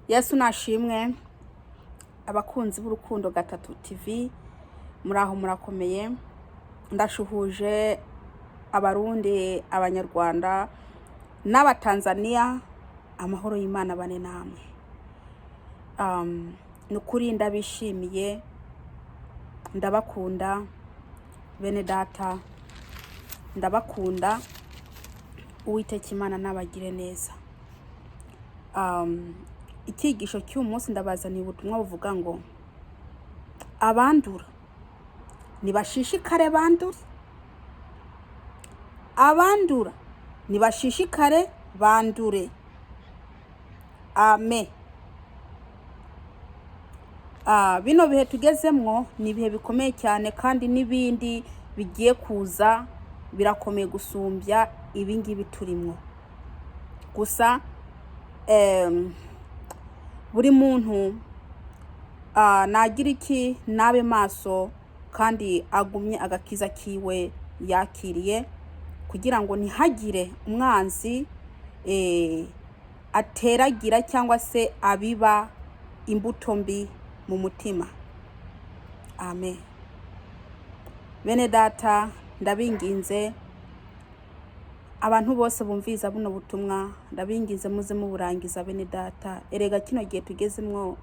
Yesu nashimwe. Abakunzi b'Urukundo Gatatu TV, muraho, murakomeye? Ndashuhuje Abarundi, Abanyarwanda n'Abatanzaniya. Amahoro y'Imana bane namwe. Ni ukuri ndabishimiye, ndabakunda bene data, ndabakunda. Uwiteka Imana nabagire neza. Icyigisho cy'uyu munsi, ndabazaniye ubutumwa buvuga ngo abandura nibashishikare bandure, abandura nibashishikare bandure. Amen. Bino bihe tugezemwo ni ibihe bikomeye cyane, kandi n'ibindi bigiye kuza birakomeye gusumbya ibi ngibi turimwo. Gusa buri muntu nagira iki? Nabe maso kandi agumye agakiza kiwe yakiriye, kugira ngo ntihagire umwanzi ateragira cyangwa se abiba imbuto mbi mu mutima. Amen. Bene data, ndabinginze, abantu bose bumviza buno butumwa, ndabinginze muze muburangiza. Bene data, erega kino gihe tugezemwo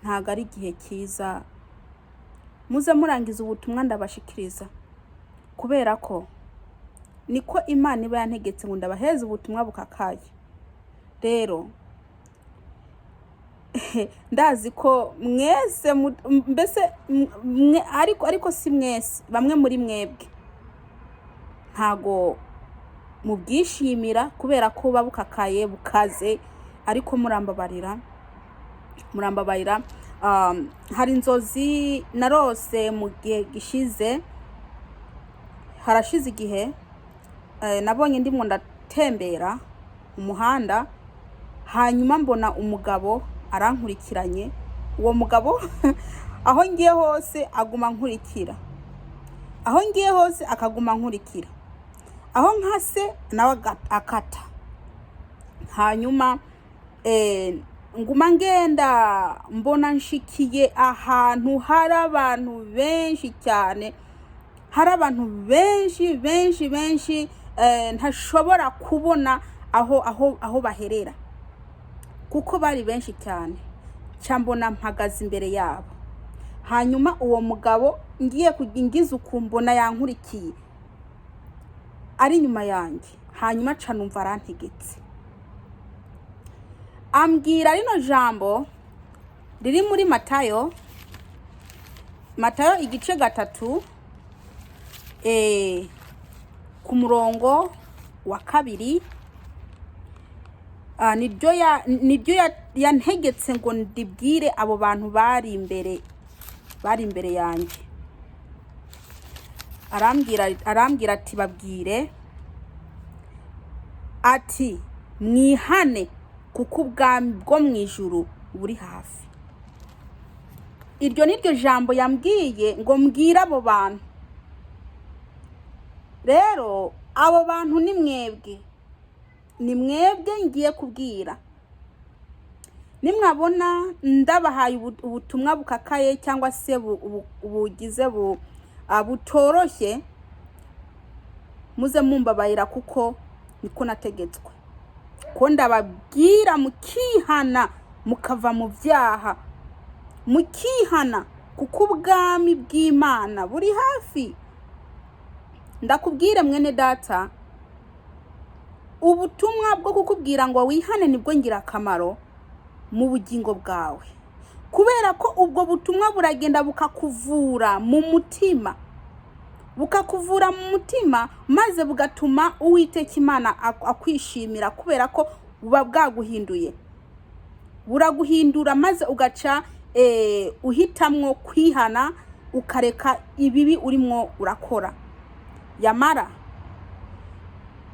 ntabwo ari igihe cyiza. Muze murangiza ubutumwa ndabashikiriza, kubera ko niko Imana iba yantegetse ngo ndabaheze ubutumwa bukakaye. Rero ndazi ko mwese mbese mwe, ariko si mwese, bamwe muri mwebwe ntago mubwishimira kubera ko buba bukakaye, bukaze, ariko murambabarira, murambabarira. Hari inzozi narose mu gihe gishize, harashize igihe. Nabonye ndimo ndatembera umuhanda, hanyuma mbona umugabo arankurikiranye. Uwo mugabo, aho ngiye hose aguma nkurikira, aho ngiye hose akaguma nkurikira, aho nkase nawe akata. Hanyuma nguma ngenda, mbona nshikiye ahantu hari abantu benshi cyane, hari abantu benshi benshi benshi, ntashobora kubona aho baherera kuko bari benshi cyane. Nca mbona mpagaze imbere yabo, hanyuma uwo mugabo ngiye ngize ukumbona yankurikiye ari inyuma yanjye. Hanyuma nca numva arantegetse, ambwira rino jambo riri muri Matayo, Matayo igice 3, ku murongo wa 2. Niryo yantegetse ngo ndibwire abo bantu bari imbere yanjye. Arambwira ati: "Babwire ati mwihane, kuko ubwami bwo mu ijuru buri hafi." Iryo ni ryo jambo yambwiye ngo mbwire abo bantu. Rero abo bantu ni mwebwe, ni mwebwe ngiye kubwira. Nimwabona ndabahaye ubutumwa bukakaye cyangwa se bugize butoroshye, muze mumbabarira, kuko niko nategetswe ko ndababwira mukihana, mukava mu byaha, mukihana kuko ubwami bw'Imana buri hafi. Ndakubwire mwene data, ubutumwa bwo kukubwira ngo wihane nibwo ngirakamaro mu bugingo bwawe, kubera ko ubwo butumwa buragenda bukakuvura mu mutima, bukakuvura mu mutima, maze bugatuma Uwiteka Imana akwishimira, kubera ko buba bwaguhinduye. Buraguhindura maze ugaca uhitamwo kwihana, ukareka ibibi urimwo urakora. Yamara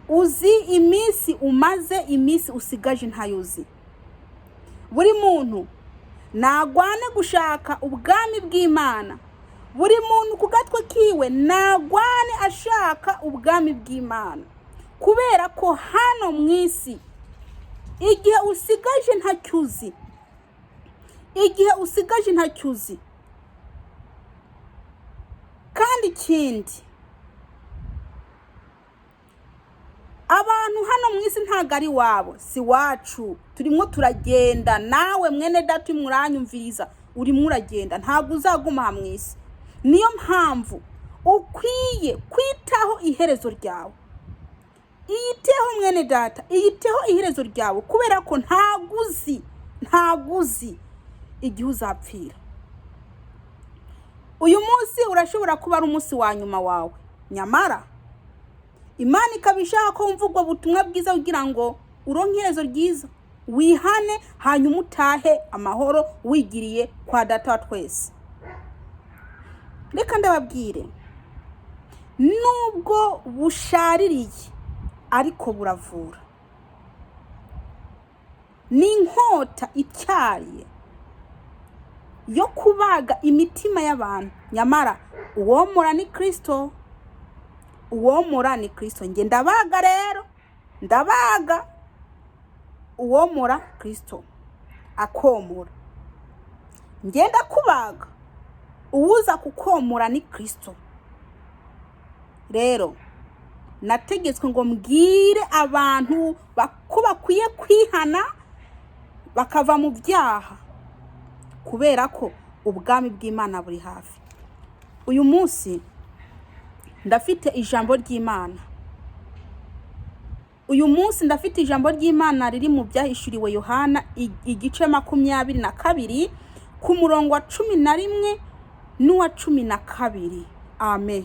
uzi iminsi umaze, iminsi usigaje ntayo uzi. Buri muntu nagwane gushaka ubwami bw'Imana. Buri muntu ku gatwe kiwe nagwane ashaka ubwami bw'Imana, kubera ko hano mu isi igihe usigaje ntacyo uzi. Igihe usigaje ntacyo uzi. Kandi ikindi, abantu hano mu isi ntabwo ari iwabo, si iwacu. Turimo turagenda. Nawe mwene data urimo uranyumviriza, urimo uragenda, ntabwo uzaguma aha mu isi. Niyo mpamvu ukwiye kwitaho iherezo ryawe. Iyiteho mwene data, iyiteho iherezo ryawe, kubera ko ntabwo uzi igihe uzapfira. Uyu munsi urashobora kuba ari umunsi wa nyuma wawe, nyamara Imana ikaba ishaka ko wumva ubwo butumwa bwiza kugira ngo uronke iherezo ryiza, wihane, hanyuma utahe amahoro wigiriye kwa data wa twese. Reka ndababwire, nubwo bushaririye ariko buravura. Ni inkota ityaye yo kubaga imitima y'abantu, nyamara uwomora ni Kristo. Uwomora ni Kristo. Njye ndabaga rero, ndabaga. Uwomora Kristo akomora. Njye ndakubaga, uwuza kukomora ni Kristo. Rero nategetswe ngo mbwire abantu ko bakwiye kwihana bakava mu byaha, kubera ko ubwami bw'Imana buri hafi. Uyu munsi ndafite ijambo ry'Imana. Uyu munsi ndafite ijambo ry'Imana riri mu byahishuriwe Yohana, igice 22, ku murongo wa 11 n'uwa 12. Amen.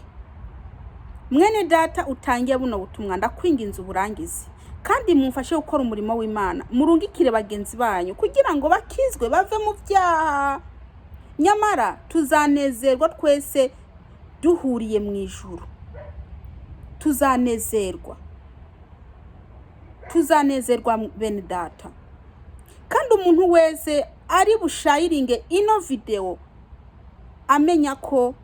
Mwene data utangiye buno butumwa, ndakwinginze uburangize, kandi mumfashe gukora umurimo w'Imana. Murungikire bagenzi banyu kugira ngo bakizwe bave mu byaha. Nyamara tuzanezerwa twese duhuriye mu ijuru. Tuzanezerwa, tuzanezerwa bene data. Kandi umuntu wese ari bushayiringe ino videwo amenya ko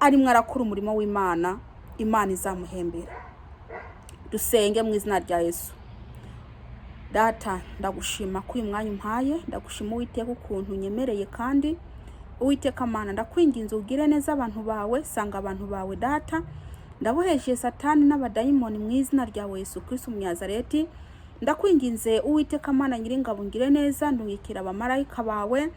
arimo arakora umurimo w'Imana, Imana izamuhembera. Dusenge mu izina rya Yesu. Data, ndagushima ko uyu mwanya umpaye, ndagushima Uwiteka ukuntu unyemereye, kandi Uwiteka Mana, ndakwinginze ugire neza abantu bawe, sanga abantu bawe Data. Ndaboheshe Satani n'abadayimoni mu izina ryawe Yesu Kristo Umunyazareti. Ndakwinginze Uwiteka Mana nyiringabo, ngire neza, ndungikira abamarayika bawe.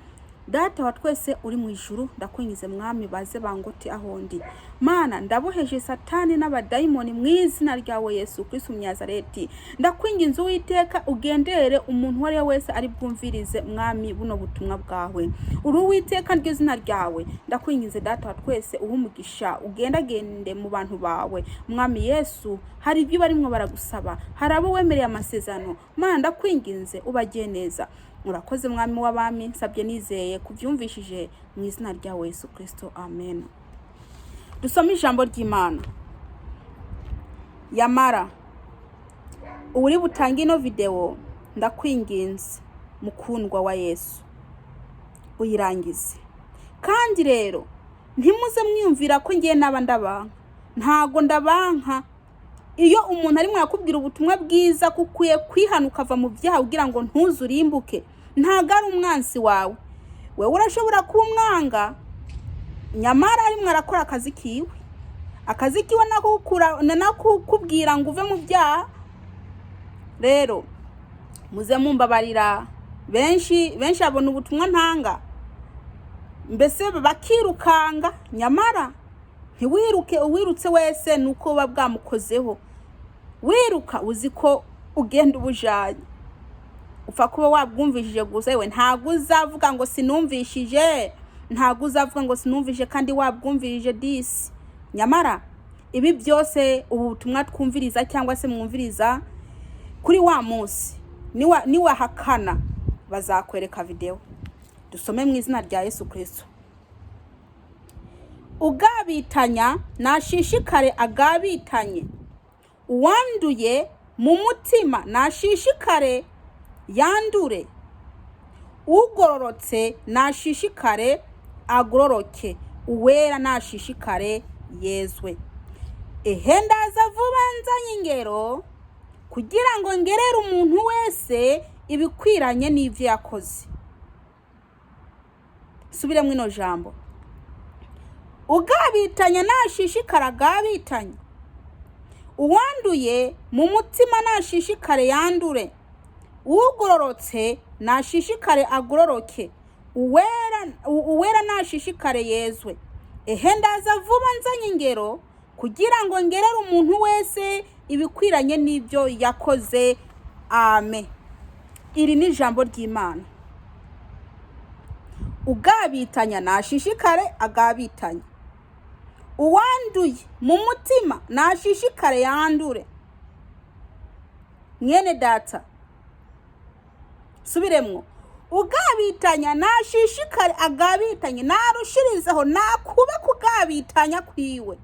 Data wa twese uri mu ijuru, ndakwingize Mwami, baze bangote aho ndi. Mana, ndaboheje Satani n'abadayimoni mu izina ryawe Yesu Kristo Umunyazareti. Ndakwinginze Uwiteka, ugendere umuntu uwo ari we wese ari bwumvirize Mwami buno butumwa bwawe. Uri Uwiteka, ryo zina ryawe. Ndakwinginze Data wa twese, uhe umugisha, ugendagende mu bantu bawe. Mwami Yesu, hari ibyo barimwo baragusaba, hari abo wemereye amasezerano. Mana, ndakwinginze ubagiye neza. Murakoze Mwami w'abami, nsabye nizeye kubyumvishije mu izina rya Yesu Kristo, amen. Dusome ijambo ry'Imana. Yamara uri butange ino videwo, ndakwinginze mukundwa wa Yesu, uyirangize. Kandi rero ntimuze mwiyumvira ko ngiye naba ndabanka, ntago ndabanka. Iyo umuntu arimo arakubwira ubutumwa bwiza ko ukwiye kwihana ukava mu byaha kugira ngo ntuzurimbuke, ntago ari umwansi wawe. Wewe urashobora kuba umwanga, nyamara arimo arakora akazi kiwe. Akazi kiwe nakukubwira ngo uve mu byaha. Rero muze mumbabarira, benshi benshi babona ubutumwa ntanga mbese bakirukanga, nyamara ntiwiruke. Uwirutse wese ni uko buba bwamukozeho. Wiruka uzi ko ugenda ubujanye, upfa kuba wabwumvishije gusa. Yewe, ntabwo uzavuga ngo sinumvishije, ntabwo uzavuga ngo sinumvishije kandi wabwumvirije disi. Nyamara ibi byose, ubu butumwa twumviriza cyangwa se mwumviriza, kuri wa munsi niwahakana bazakwereka videwo. Dusome mu izina rya Yesu Kristo. Ugabitanya nashishikare agabitanye, uwanduye mu mutima nashishikare yandure, ugororotse nashishikare agororoke, uwera nashishikare yezwe. Ehe, ndaza vuba nzanye ingero kugira ngo ngerere umuntu wese ibikwiranye n'ibyo yakoze. Subiremo ino jambo: ugabitanya nashishikara agabitanye, uwanduye mu mutima nashishikare yandure, ugororotse nashishikare agororoke, uwera nashishikare yezwe. Ehe, ndaza vuba nzanye ingero kugira ngo ngerere umuntu wese ibikwiranye n'ibyo yakoze. Amen. Iri ni ijambo ry'Imana. Ugabitanya nashishikare agabitanye, uwanduye mu mutima nashishikare yandure. Mwene data, subiremwo: ugabitanya nashishikare agabitanye, narushirizeho, nakube kugabitanya kwiwe.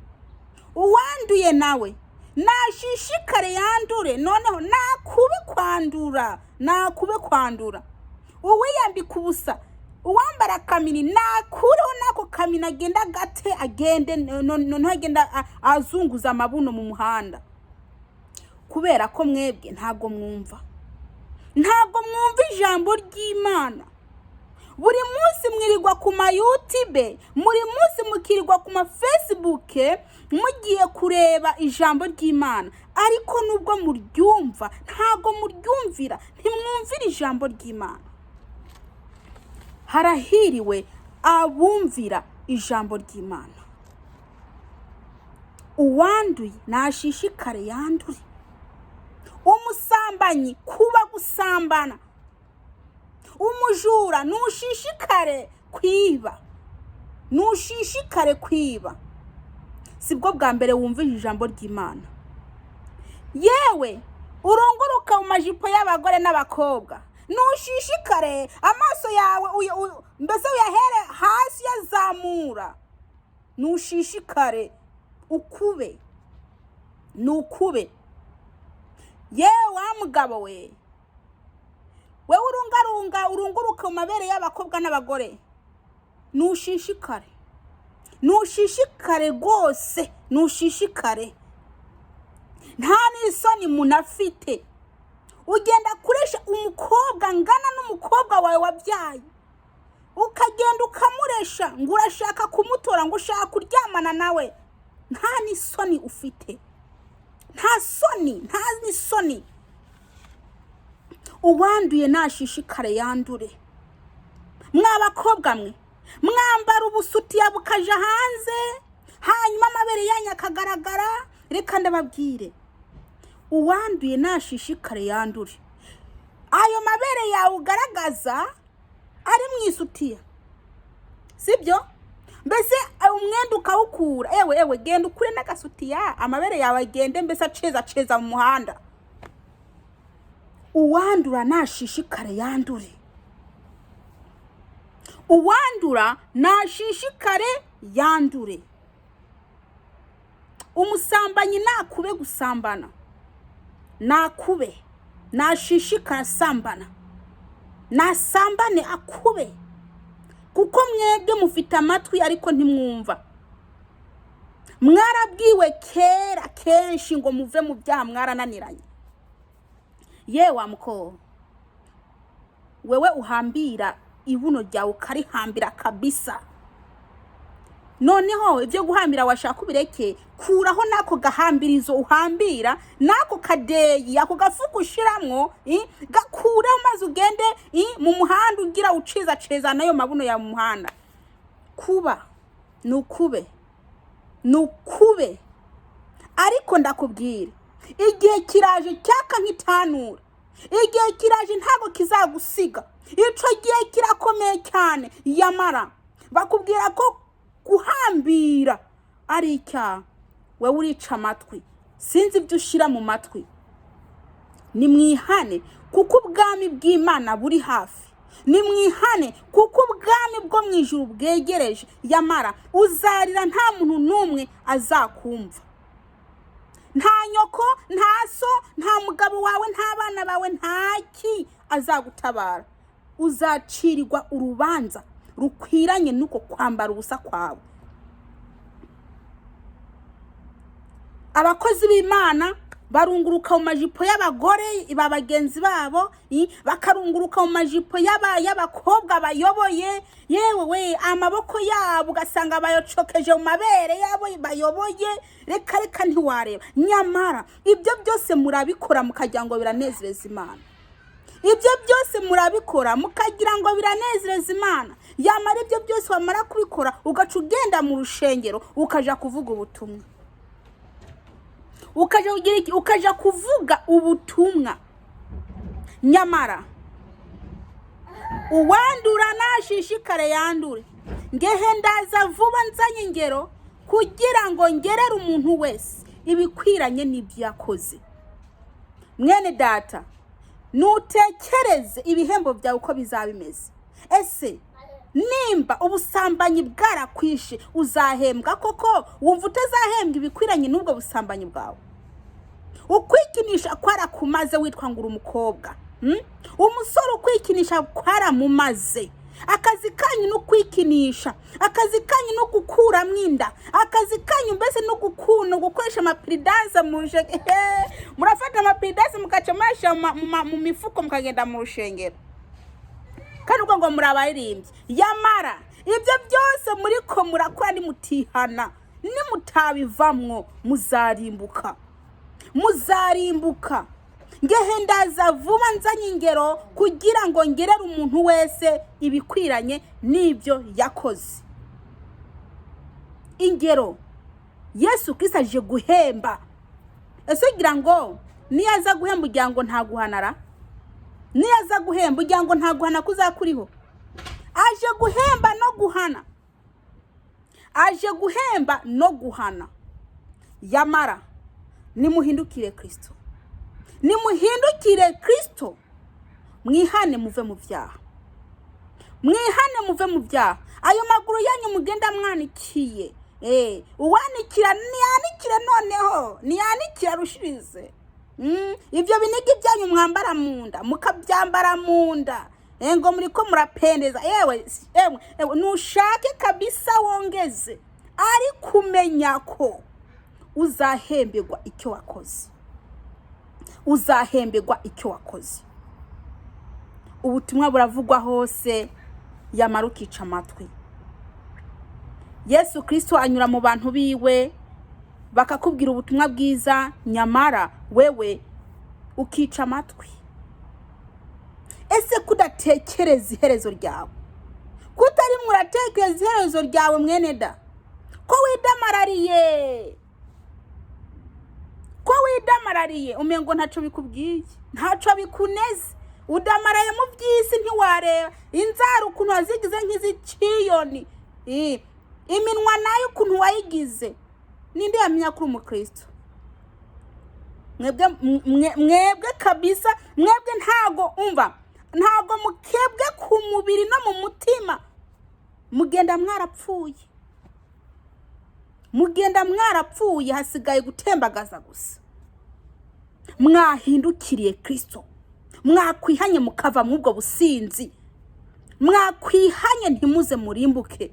Uwanduye nawe nashishikare yandure, noneho nakube kwandura, nakube kwandura. Uwiyambika ubusa, uwambara akamini, nakureho n'ako kamini, agenda agate, agende noneho agenda azunguza amabuno mu muhanda. Kubera ko mwebwe ntabwo mwumva, ntabwo mwumva ijambo ry'Imana. Buri munsi mwirirwa ku ma YouTube, buri munsi mukirirwa ku ma Facebook, mugiye kureba ijambo ry'Imana, ariko nubwo muryumva ntabwo muryumvira, ntimwumvira ijambo ry'Imana. Harahiriwe abumvira ijambo ry'Imana. Uwanduye nashishikare yandure, umusambanyi kuba gusambana, umujura nushishikare kwiba, nushishikare kwiba. Sibwo bwa mbere wumvise ijambo ry'Imana. Yewe urunguruka mu majipo y'abagore n'abakobwa, nushishikare amaso yawe mbese uyahere hasi uyazamura, nushishikare ukube, nukube. Yewe wa mugabo we, wewe urungarunga, urunguruka mu mabere y'abakobwa n'abagore, nushishikare, nushishikare rwose, nushishikare. Nta n'isoni umuntu afite, ugenda kuresha umukobwa ngana n'umukobwa wawe wabyaye, ukagenda ukamuresha ngo urashaka kumutora, ngo ushaka kuryamana nawe. Nta n'isoni ufite, nta soni, nta n'isoni. Uwanduye nashishikare yandure. Mwa bakobwa mwe mwambara ubusutiya bukaja hanze, hanyuma amabere yanyu akagaragara, reka ndababwire: uwanduye nashishikare yandure. Ayo mabere yawe ugaragaza ari mu isutiya, sibyo? Mbese umwenda ukawukura, ewe ewe, genda ukure n'agasutiya, amabere yawe agende mbese aceza aceza mu muhanda. Uwandura nashishikare yandure, uwandura nashishikare yandure. Umusambanyi nakube gusambana, nakube, nashishikare asambana, nasambane akube. Kuko mwebwe mufite amatwi ariko ntimwumva. Mwarabwiwe kera kenshi ngo muve mu byaha, mwarananiranye. Yewe wa mukobwa wewe uhambira ibuno ryawe, ukarihambira kabisa, noneho ibyo guhambira washaka ubireke, kuraho n'ako gahambirizo uhambira, n'ako kadeyi, ako gafuka ushiramwo, gakureho, maze ugende mu muhanda ugira uceza nayo mabuno ya mu muhanda. Kuba nukube, nukube. Ariko ndakubwira, igihe kiraje cyaka nk'itanura, igihe kiraje ntabwo kizagusiga. Ico gihe kirakomeye cyane. Yamara bakubwira ko guhambira ari icyaha, wewe urica amatwi, sinzi ibyo ushyira mu matwi. Nimwihane kuko ubwami bw'Imana buri hafi, nimwihane kuko ubwami bwo mu ijuru bwegereje. Yamara uzarira, nta muntu n'umwe azakumva, nta nyoko, nta so, nta mugabo wawe, nta bana bawe, ntaki azagutabara. Uzacirirwa urubanza rukwiranye n'uko kwambara ubusa kwawe. Abakozi b'Imana Barunguruka mu majipo y'abagore ba bagenzi babo, bakarunguruka mu majipo y'abakobwa bayoboye. Yewe we, amaboko yabo ugasanga bayocokeje mu mabere yabo bayoboye. Reka reka, ntiwareba. Nyamara ibyo byose murabikora mukagira ngo biranezereza Imana. Ibyo byose murabikora mukagira ngo biranezereza Imana. Yamara ibyo byose wamara kubikora, ugaca ugenda mu rushengero, ukaja kuvuga ubutumwa, ukaja kugira iki? Ukaja kuvuga ubutumwa. Nyamara uwandura nashishikare yandure. Ngehe ndaza vuba nzanye ingero, kugira ngo ngerere umuntu wese ibikwiranye n'ibyo yakoze. Mwene data, nutekereze ibihembo byawe uko bizaba bimeze. Ese nimba ubusambanyi bwarakwishe, uzahembwa koko? Wumva utazahembwa ibikwiranye n'ubwo busambanyi bwawe? Ukwikinisha kwarakumaze, witwa ngo uri umukobwa, Umusore, ukwikinisha kwaramumaze. Akazi kanyu ni ukwikinisha, akazi kanyu ni ugukuramo inda, akazi kanyu mbese ni ugukunda gukoresha amapiridanse mu rushengero. Murafata amapiridanse mugaca muyashyira mu mifuko, mukagenda mu rushengero, kandi ubwo ngo muri abaririmbyi. Yamara ibyo byose muriko murakora, nimutihana, nimutabivamwo, muzarimbuka, muzarimbuka. Ngehe ndaza vuba nzanye ingero, kugira ngo ngerere umuntu wese ibikwiranye n'ibyo yakoze. Ingero, Yesu Kristo aje guhemba. Ese ugira ngo niyo aza guhemba, ugira ngo ntaguhanara? Niyo aza guhemba, ugira ngo ntaguhana kuzakuriho? Aje guhemba no guhana, aje guhemba no guhana. Yamara nimuhindukire Kristo, nimuhindukire Kristo, mwihane muve mu byaha, mwihane muve mu byaha. Ayo maguru yanyu mugenda mwanikiye, uwanikira niyanikire, noneho niyanikire arushirize. Ibyo binigi byanyu mwambara mu nda, mukabyambara mu nda, ngo muriko murapendeza. Yewe ewe, ewe, nushake kabisa wongeze, ari kumenya ko uzahemberwa icyo wakoze, uzahemberwa icyo wakoze. Ubutumwa buravugwa hose, yamara ukica amatwi. Yesu Kristo anyura mu bantu biwe, bakakubwira ubutumwa bwiza, nyamara wewe ukica amatwi. Ese kudatekereza iherezo ryawe, kutari muratekereza iherezo ryawe, mwene da, ko widamarariye, ko widamarariye, umengo ntaco bikubwiye, ntaco bikuneze, udamaraye mu by'isi, ntiwareba inzara ukuntu wazigize nk'iziciyoni, iminwa nayo ukuntu wayigize, ninde yamenya ko uri umukristo? Mwebwe mwebwe kabisa, mwebwe ntago umva, ntago mukebwe ku mubiri no mu mutima. Mugenda mwarapfuye, mugenda mwarapfuye, hasigaye gutembagaza gusa. Mwahindukiriye Kristo, mwakwihanye mukava mu ubwo businzi, mwakwihanye ntimuze murimbuke.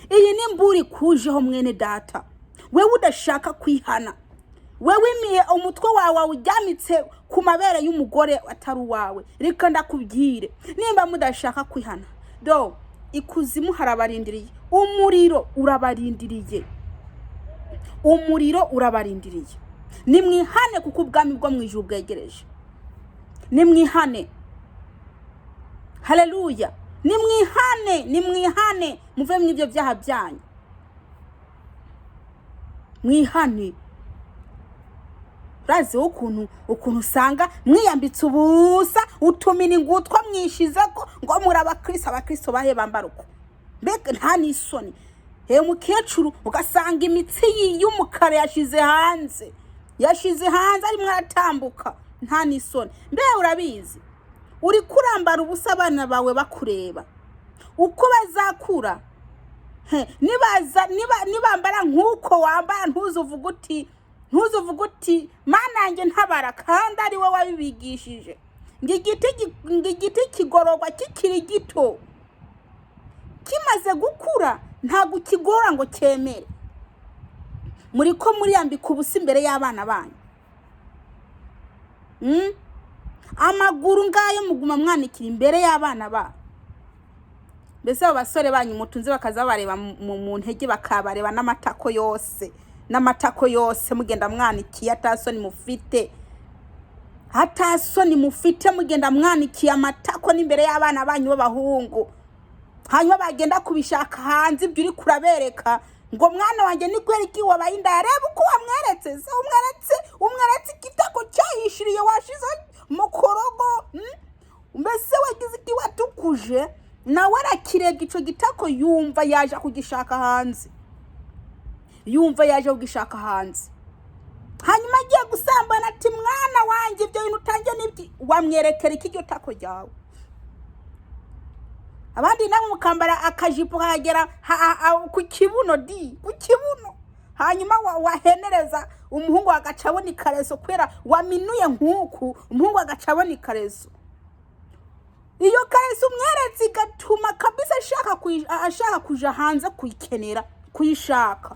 Iyi ni mburi kujeho, mwene data, wewe udashaka kwihana, wewe imiye umutwe wawe wawujyamitse ku mabere y'umugore atari uwawe. Reka ndakubwire, nimba mudashaka kwihana, do ikuzimu harabarindiriye, umuriro urabarindiriye, umuriro urabarindiriye. Nimwihane, kuko ubwami bwo mu ijuru bwegereje. Nimwihane, haleluya! Nimwihane, nimwihane, muve mu ibyo byaha byanyu, mwihane. Urazi wowe ukuntu usanga mwiyambitse ubusa, utumini ngutwa mwishize ko ngo muri abakristo. Abakristo bahe bambara uko? Mbega nta n'isoni! Hewe umukecuru, ugasanga imitsi y'umukara yashize hanze, yashize hanze, arimo aratambuka, nta n'isoni. Mbe urabizi, uri kurambara ubusa, abana bawe bakureba. Uko bazakura, nibaza nibambara nk'uko wambara, ntuzuvuge uti: "Mana yanjye ntabara," kandi ari we wabibigishije. Ngo igiti kigororwa kikiri gito, kimaze gukura ntabwo ukigorora ngo cyemere. Muri ko muriyambika ubusa imbere y'abana banyu. Amaguru ngayo muguma mwanikira imbere y'abana banyu. Mbese abo basore banyu mutunze bakaza bareba mu ntege, bakabareba n'amatako yose, n'amatako yose, mugenda mwanikiye, atasoni mufite, atasoni mufite, mugenda mwanikiye amatako n'imbere y'abana banyu b'abahungu. Hanyuma bagenda kubishaka hanze, ibyo uri kurabereka ngo mwana wanjye ni kubera iki wabaye indaya? Reba uko wamweretse se, umweretse igitako cyayishiriye washize mu korogo, Mbese wagize iki? Watukuje nawe arakirebwa ico gitako, yumva yaje kugishaka hanze, yumva yaje kugishaka hanze. Hanyuma agiye gusambana ati: "Mwana wanjye, ibyo bintu utangiye n'ibyi?" Wamwerekera iki iryo tako ryawe? Abandi namwe mukambara akajipo kagera ku kibuno di, ku kibuno, hanyuma wahenereza umuhungu agaca abona ikareso kubera waminuye nk'uku, umuhungu agaca abona ikareso. Iyo kareso umweretse igatuma kabisa ashaka kuja hanze kuyikenera, kuyishaka,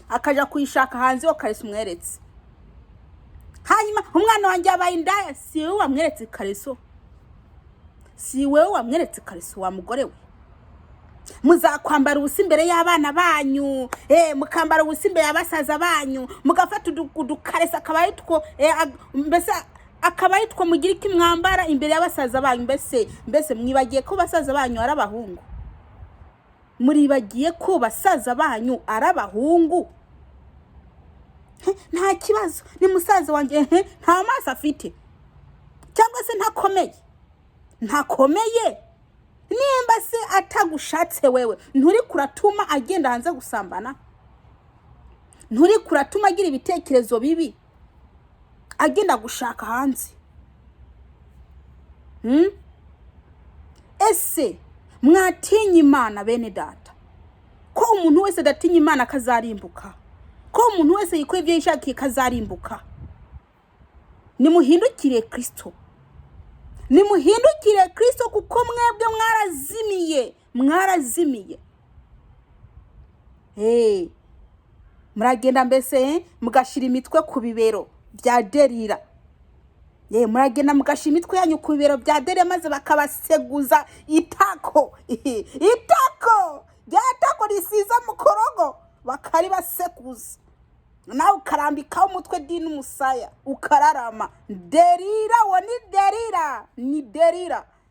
akaja kuyishaka hanze iyo kareso umweretse. Hanyuma umwana wanjye yabaye indaya. Si wowe wamweretse ikareso? Si wowe wamweretse ikariso, wa mugore we? Muzakwambara ubusa imbere y'abana banyu, mukambara ubusa imbere ya basaza banyu, mugafata udukaresa akaba ari two, mbese akaba ari two mugira iki mwambara imbere ya basaza banyu. Mbese mwibagiye ko basaza banyu ari abahungu? Muribagiye ko basaza banyu ari abahungu? He, nta kibazo, ni musaza wanjye. He, nta maso afite cyangwa se ntakomeye, ntakomeye. Nimba se atagushatse wewe, nturi kuratuma agenda hanze gusambana? Nturi kuratuma agira ibitekerezo bibi agenda gushaka hanze? Ese mwatinya Imana, bene data, ko umuntu wese adatinya Imana akazarimbuka, ko umuntu wese yikora ibyo yishakiye kazarimbuka? Nimuhindukire Kristo, nimuhindukire Kristo, kuko mwebwe mwarazimiye, mwarazimiye. Hey, muragenda mbese mugashyira imitwe ku bibero bya Derira. Ye, muragenda mugashyira imitwe yanyu ku bibero bya Derira, maze bakabaseguza itako, itako rya tako risize mukorogo, bakaribasekuza, nawe ukarambikaho umutwe di n'umusaya ukararama. Derira wo ni Derira, ni Derira.